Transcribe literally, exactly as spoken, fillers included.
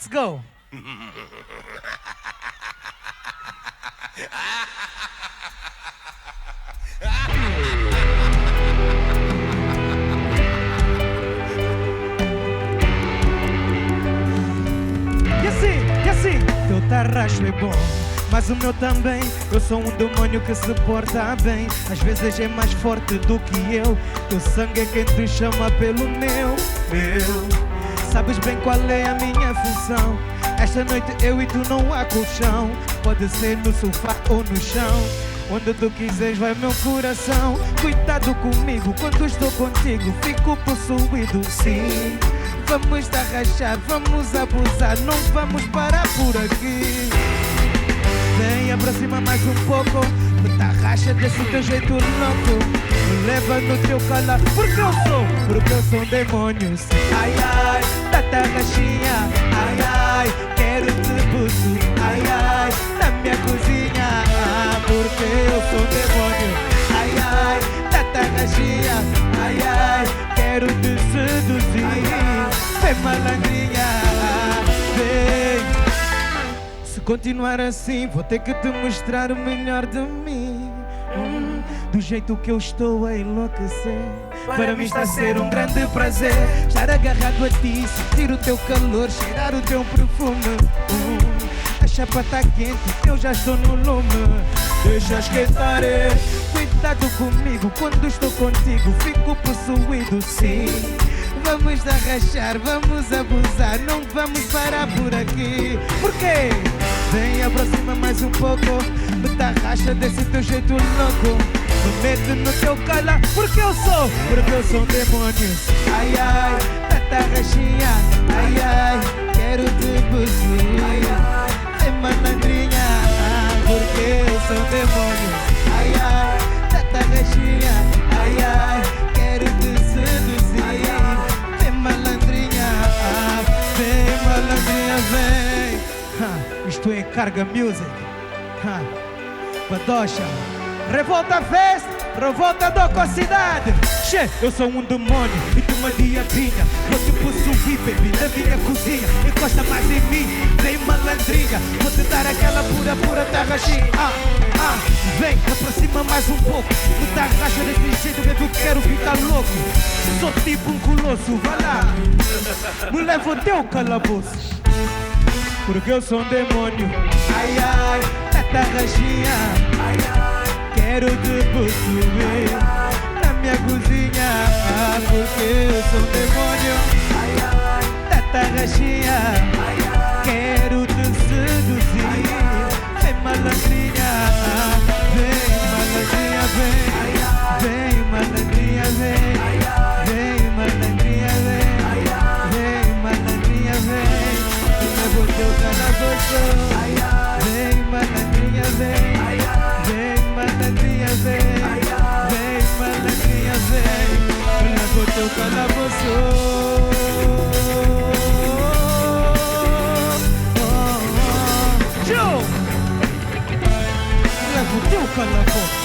Let's go. E assim, e assim, teu tarraxo é bom, mas o meu também. Eu sou um demónio que se porta bem, às vezes é mais forte do que eu. Teu sangue é quente, chama pelo meu, meu. Sabes bem qual é a minha função. Esta noite eu e tu não há colchão. Pode ser no sofá ou no chão. Onde tu quiseres vai meu coração. Cuidado comigo quando estou contigo. Fico possuído, sim. Vamos tarraxar, vamos abusar. Não vamos parar por aqui. Vem, aproxima mais um pouco. Me tarraxa desse teu jeito louco. Me leva no teu cala. Porque eu sou, porque eu sou um demónio. Ai, ai, tá tarraxinha. Ai, ai, quero te busu. Ai, ai, na minha cozinha. Ah, porque eu sou um demónio. Ai, ai, tá tarraxinha. Ai, ai, quero te seduzir. Vem, malandrinha, vem. Se continuar assim, vou ter que te mostrar o melhor de mim. Hum, do jeito que eu estou a enlouquecer. Para mim está a ser um grande prazer estar agarrado a ti, sentir o teu calor, cheirar o teu perfume. Hum, a chapa tá quente, eu já estou no lume. Deixa esquentar, é. Cuidado comigo quando estou contigo, fico possuído, sim. Vamos arrachar, vamos abusar, não vamos parar por aqui. Por quê? Vem, aproxima mais um pouco. Me tarraxa desse teu jeito louco. Me mete no teu cala, porque eu sou, porque eu sou um demónio. Ai, ai, tá tarraxinha. Ai, ai, quero te possuir. Ai, ai, é malandrinha, porque eu sou um demónio. Ai, ai, tá tarraxinha. Ai, ai, quero te seduzir. Ai, ai, vem, malandrinha, vem, malandrinha, vem. Ha, isto é Carga Music. Ha. Badocha. Revolta Fest, revolta do com cidade. Che, eu sou um demónio e tu uma diabinha. Vou te possuir, baby, na minha cozinha. Encosta mais em mim, vem, malandrinha. Vou te dar aquela pura, pura tarraxinha. Ah, ah, vem, aproxima mais um pouco. Me tarraxa desse jeito, baby, quero ficar louco. Sou tipo um colosso, vai lá. Me leva o teu calabouço. Porque eu sou um demónio. Ai, ai, tá tarraxinha. Ai, ai, quero te possuir na minha cozinha. Ah, porque eu sou um demónio. Ai, ai, tá tarraxinha. Ai, ai, quero te seduzir. Ai, ai, vem, malandrinha, vem, malandrinha, vem. Vem, malandrinha, vem. Vem, malandrinha, vem. Vem, malandrinha, vem. Me leva o teu calabouço. Vem, malandrinha, vem. Vem, malandrinha, vem. Vem, malandrinha, vem. Me leva o teu calabouço. Joe! Leva o teu calabouço.